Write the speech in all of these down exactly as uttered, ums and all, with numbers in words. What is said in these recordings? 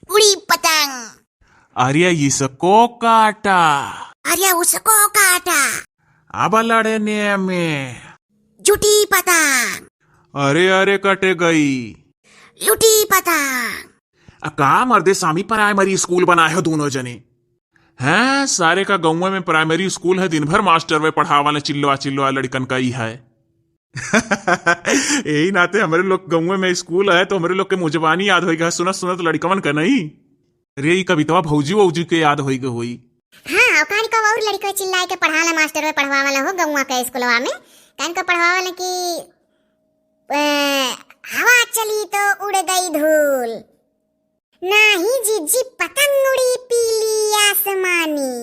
उड़ी पतंग। अरे इसको काटा। अरे उसको काटा। अब लड़ने में। जुटी पतंग। अरे अरे कटे गई। लुटी पतंग। आ का मर्दे सामी प्राइमरी स्कूल बनाए हो दोनों जने? हैं, सारे का गौवा में प्राइमरी स्कूल है, दिन भर मास्टर वे पढ़ावाले चिल्लवा चिल्लवा लड़कन का ई है। यही नाते हमरे लोग गौवे में स्कूल है तो हमरे लोग के मुजबानी याद होइगा, सुनत सुनत लड़कवन का नहीं। अरे ई कवितवा भौजी वौजी के याद होइगा होई। हाँ, ओकान का और लड़कवा चिल्लाए के पढ़ाला मास्टर वे पढ़वावाला हो गौवा के स्कूलवा में। कान का पढ़वावाला कि ए, हवा चली तो उड़ गई धूल। नाही जिज्जी पतंग उड़ी पीली आसमानी।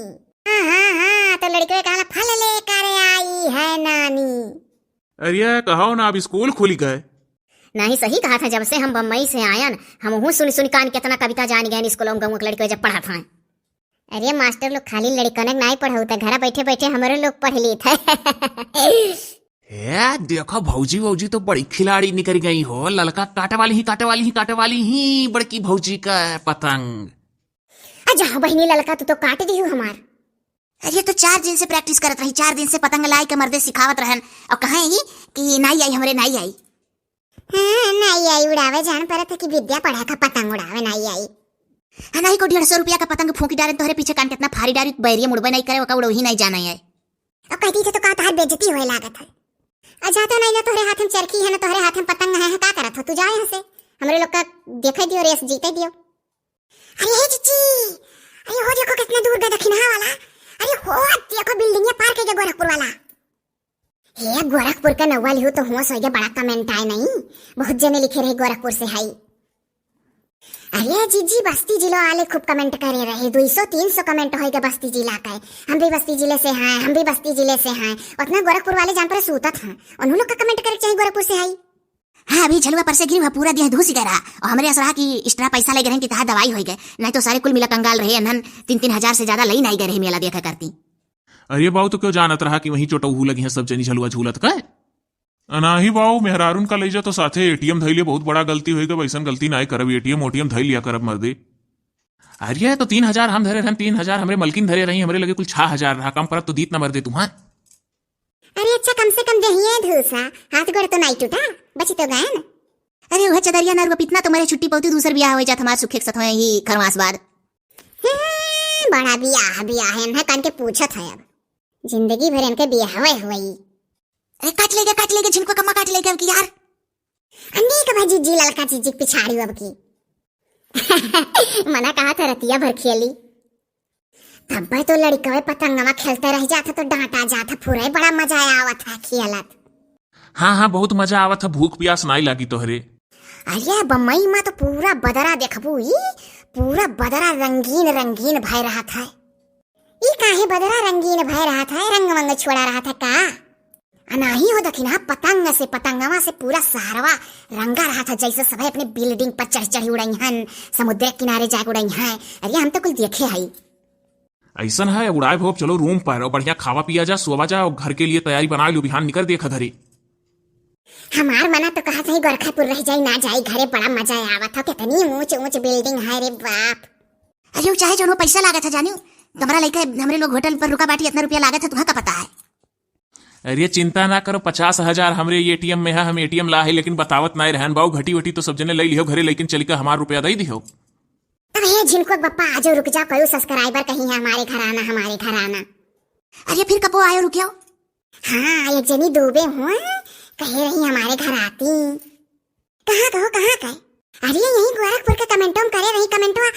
हाँ, हाँ, हाँ, तो लड़के कहला फल लेकर आई है नानी। अरे कहो ना, अब स्कूल खुल गए। नाही सही कहा था, जब से हम बम्बई से आयन, हमहू सुन सुन कान कितना कविता जान गए स्कूलों में गौवा के लड़के जब पढ़ा था। अरे मास्टर लोग खाली लड़कन के नाई पढ़ाऊ थे, घरा बैठे बैठे हमरो लोग पढ़ ली थे। ए, देखो भौजी वौजी तो बड़ी खिलाड़ी निकल गई हो, ललका काटे वाली ही, काटे वाली ही, काटे वाली ही बड़की भौजी का पतंग। अच्छा बहिनी ललका, तू तो काट दी हो हमार। अरे तो चार दिन से प्रैक्टिस करत रही, चार दिन से पतंग लाई के मर्दे सिखावत रहन, और कहे ही कि नाई आई हमरे, नाई आई। हाँ, नाई आई उड़ावे, जान परत है कि विद्या पढ़ा का पतंग उड़ावे नाई आई। हाँ, नाई को डेढ़ सौ रुपया का पतंग फूंकी डारे, तोहरे पीछे कान कितना फारी डारी, बैरिया मुड़बे नाई करे, ओका उड़वही नाई जाना है। अब कहती थे तो का तोहर बेइज्जती होए लागत है। आ जाता नाई ना तोहरे हाथ में चरखी है, ना तोहरे हाथ में पतंग है, का करत हो? तू जाओ यहाँ से, हमरे लोग का देखे दियो, रेस जीते दियो। अरे हे जिज्जी, अरे हो देखो कितना दूर गए दखिनहा वाला। अरे हो देखो बिल्डिंग ये पार कइगे गोरखपुर वाला। हे गोरखपुर के नौवा लिहू तो हुआ सोइगे बड़ा कमेंट आए नहीं, बहुत जने लिखे रहे गोरखपुर से हाई। अरे जिज्जी बस्ती जिलो वाले खूब कमेंट करे रहे, दो सौ तीन सौ कमेंट होइगे बस्ती जिला के। हम भी बस्ती जिले से हैं, हम भी बस्ती जिले से हैं। उतना गोरखपुर वाले जान पर सूतत हैं, उन्हों लोग का कमेंट करे चाहे गोरखपुर से हाई। हाँ, अभी झलुआ पर से गिरी, वह पूरा देह धूस गए रहा। और हमरे ऐसा रहा कि एक्स्ट्रा पैसा ले गए रहें कि तहार दवाई होई गए, नहीं तो सारे कुल मिला कंगाल रहे, अनहन तीन तीन हजार से ज्यादा लई नहीं गए रहे मेला देखा करती। अरे बाऊ, तो क्यों जानत रहा कि वहीं चोटौहू लगी हैं सब जनी झलुआ झूलत का? अनाही बाऊ, मेहरारून का लई जा तो साथे एटीएम धई लिया, बहुत बड़ा गलती होई गए, वैसन गलती नाई करब, एटीएम ओटीएम धई लिया करब मर्दे। अरे तो तीन हजार हम धरे रहन, तीन हजार हमरे मलकिन धरे रही, हमरे लगे कुल छह हजार रहा, कम परत तो दीत न मर्दे तुम्हार। अरे अच्छा, कम से कम देहिए धूसा, हाथ गोड़ तो नाई टूटा, बची तो गए न। अरे वह चदरिया नर पितना तो मरे छुट्टी पौती दूसर बियाह हो जात हमार सुखे के साथ होए ही खरवास बाद। हम्म, बड़ा बियाह, बियाह है ना, कान के पूछत है अब। जिंदगी भर इनके बियाहवे हुई। अरे काट लेगा, काट लेगा, झिनको कम्मा काट लेगा अब की यार। अन्नी का भाई जिज्जी ललका जिज्जी पिछाड़ी अब की। मना कहा था रतिया भर खेली। तब्बे तो लड़कवे पतंगवा खेलते रह जात ह तो डांटा जात ह, पूरे बड़ा मजा आवत है खेलत। हाँ, हाँ, बहुत मजा आवत है, भूख प्यास नाई लागी तोहरे। अरे बम्बई में तो पूरा बदरा देखबू, ई पूरा बदरा रंगीन रंगीन भय रहत है। ई काहे बदरा रंगीन भय रहत है, रंग वंग छोड़ा रहत है का? अनाही हो दखिनहा, पतंग से, पतंगवा से पूरा शहरवा रंगा रहत है, जैसे सभे अपने बिल्डिंग पर चढ़ चढ़ी उड़ई हन, समुद्र किनारे जाके उड़ई हैं। अरे हम तो कुल देखे हई। ऐसन है, उड़ाए भोप, चलो रूम पर और बढ़िया खावा पिया जा, सोवा जा और घर के लिए तैयारी बना लो, बिहान निकर देखा घरे। हमार मना तो कहा सही गोरखपुर रह जाई, ना जाई घरे, बड़ा मजा आवत हो, कितनी ऊंच ऊंच बिल्डिंग है रे बाप। अरे उ चाहे जौन हो, पैसा लागत है जानियो, कमरा लेके हमरे लोग होटल पर रुका बाटी, इतना रुपया लागत है, तुम्हें का पता है? अरे चिंता ना करो, पचास हजार हमरे एटीएम में है, हम एटीएम ला है, लेकिन बतावत नाय रहन बाऊ, घटी वटी तो सब जने ले लिहो घरे, लेकिन चल के हमार रुपया दे दिहो। तब हे झिनको बप्पा, आजो रुक जाओ, कोई सब्सक्राइबर कहीं है हमारे घर आना, हमारे घर आना। अरे फिर कबो आयो रुक्यो? हाँ, एक जनी डूबे हुए कहे रही हमारे घर आती। कहाँ कहो, कहाँ का? अरे यही गोरखपुर के कमेंटों में करे रही कमेंटवा।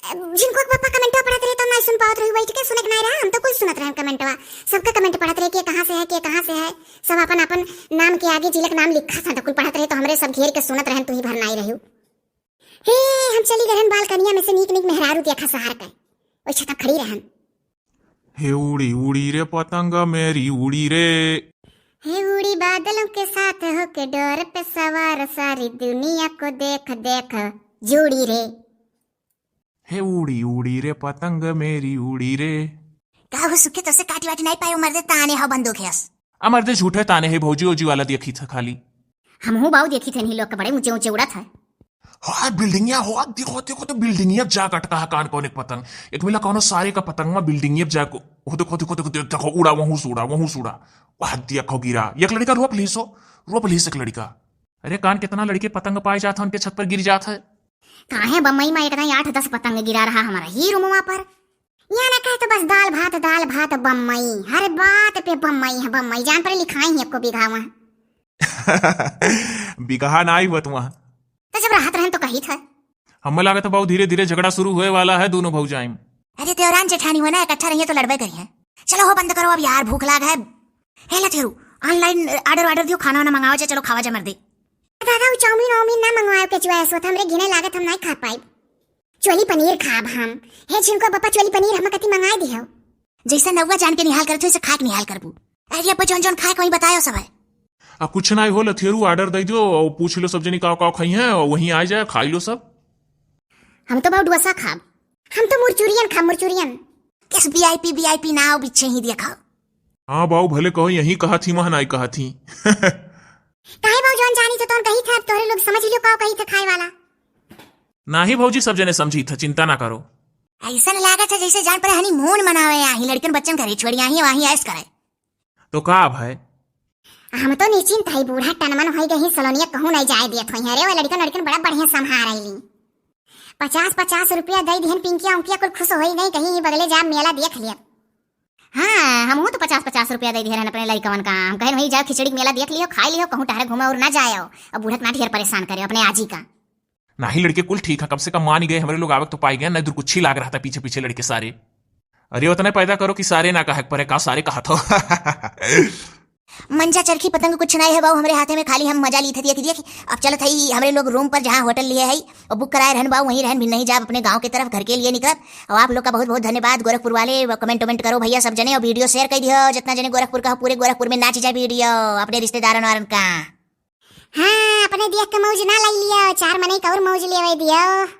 झिनको के पप्पा कमेंटवा पढ़त रहे तो ना सुन पावत रही, बैठ के सुने के ना रहा, हम तो कुल सुनत रहे कमेंटवा। सबका कमेंट पढ़त रहे कि कहाँ से है, कि कहाँ से है, सब अपन अपन नाम के आगे जिले के नाम लिखा था, तो कुल पढ़त रहे तो हमरे सब घेर के सुनत रहन, तू ही भर नाई रही। हे, हम चली गए रहन बालकनिया में से नीक नीक मेहरारू देखा शहर के, ओइ छता खड़ी रहन। हे उड़ी उड़ी रे पतंग मेरी उड़ी रे। हे उड़ी बादलों के साथ होके डोर पे सवार, सारी दुनिया को देख देख जुड़ी रे। हे उड़ी उड़ी रे पतंग मेरी उड़ी रे। का हो सुखे, तोसे काटी वाटी नहीं पायो मर्दे, ताने हो बंदूक है अस। आ मर्दे झूठे ताने है, भौजी ओजी वाला देखी था खाली। हमहू बाऊ देखी थे नहीं लोग के बड़े ऊंचे ऊंचे उड़त है। हाँ, बिल्डिंगिया हो, देखो, देखो तो बिल्डिंगिया जा कटका है कान कौन एक पतंग। एक मिला कौनो सारे का पतंगवा बिल्डिंगिया जा को, हो देखो, देखो, देखो, देखो, देखो, उड़ा, वहूँ से उड़ा, वहूँ से उड़ा। वाह, देखो गिरा। एक लड़िका रोप लीसो, रोप लीस एक लड़िका। अरे कान कितना लड़िके पतंग पाए जात है, उनके छत पर गिर जात है। काहे बम्बई में एक दाई आठ दस पतंग गिरा रहा हमारा ही रूमवा पर। यहाँ ना कहे तो बस दाल भात, दाल भात बम्बई, हर बात पे बम्बई है, बम्बई। जान पर लिखाई है को बिघावा। बिगहा नाई हुआ तुम्हार। तो जब रहत रहन तो कही था। हमें लागत है बाऊ धीरे धीरे झगड़ा शुरू होए वाला है दोनों भौजाई में। अरे देवरान जेठानी हो ना, इकट्ठा रहिए तो लड़बे करिए। चलो हो बंद करो अब यार, भूख लाग है। हे लथेरू, online order order दियो, खाना वाना मंगाओ जा, चलो खावा जा मर्दे। दादा, वो चाउमीन वाउमीन ना मंगवाओ के चुआ, ऐसो हमरे घिने लागत, हम नहीं खा पाई। चोली पनीर खाब हम। हे झिनको बप्पा, चोली पनीर हम कति मंगाए दियो। जैसे नौवा जान के निहाल करत हो, वैसे खाए के निहाल करबू। अरे अब्बा, जौन जौन खाए के वही बतायो सब है। आ कुछ ना हो लथेरू, order दे दो और पूछ लो सब जनी का का खाई है और वहीं आ जाए, खाई लो सब। हम तो बाऊ डोसा खाब। हम तो मुरचुरियन खाब, मुरचुरियन। किस VIP VIP ना हो, बिच्छे ही दिया खाओ। हाँ बाऊ, भले कहो यही कहा थी, वहाँ नाई कहा थी। काहे बाऊ, जौन जानी तो तौन कही था, अब तोहरे लोग समझ लियो का कही था खाए वाला। नाही भौजी, सब जने समझी था, चिंता ना करो। ऐसन लागत है जैसे जान पर honeymoon मनावे आही, लड़कन बच्चन घरे छोड़ी आही, वहीं ऐश करे। तो का अब है? हम तो निश्चिंत है, बूढ़ा टनमन होई गई, सलोनिया कहूँ नहीं जाए दियत होई। अरे वो लड़कन लड़कन बड़ा बढ़िया संभाल रही। पचास पचास रुपया दे दिहन पिंकिया उंकिया, कुल खुश होई गई, कहीं ही बगले जा मेला देख लिया। हाँ, हमहू तो पचास पचास रुपया दे दिहन अपने लड़कवन का। हम कहन वहीं जाओ, खिचड़ी के मेला देख लियो, खाई लियो, कहूँ टहरे घूमे और ना जाओ। अब बूढ़ा के ना ढेर परेशान करे अपने आजी का। नाही लड़के कुल ठीक है, कम से कम मान ही गए, हमरे लोग आवक तो पाई गए, नहीं दुर्कुच्छी लाग रहा था पीछे पीछे लड़के सारे। अरे उतने पैदा करो कि सारे ना कहे परे, का सारे कहा था। मंजा चरखी पतंग कुछ नहीं है बाऊ, हमरे हाथे में खाली हम मजा ली थे, देख देख। अब चलत है हमरे लोग रूम पर, जहाँ होटल लिए है और बुक कराए रहन बाऊ, वहीं रहन, भी नहीं जाब अपने गाँव के तरफ, घर के लिए निकलब। और आप लोग का बहुत बहुत धन्यवाद गोरखपुर वाले, कमेंट वमेंट करो भैया सब जने, और वीडियो शेयर कर दियो जितना जने गोरखपुर का हो, पूरे गोरखपुर में नाच जाए वीडियो अपने रिश्तेदारन वारन का। हाँ, अपने देख के मौज ना लाई लियो, चार मनई का और मौज लेवे दियो।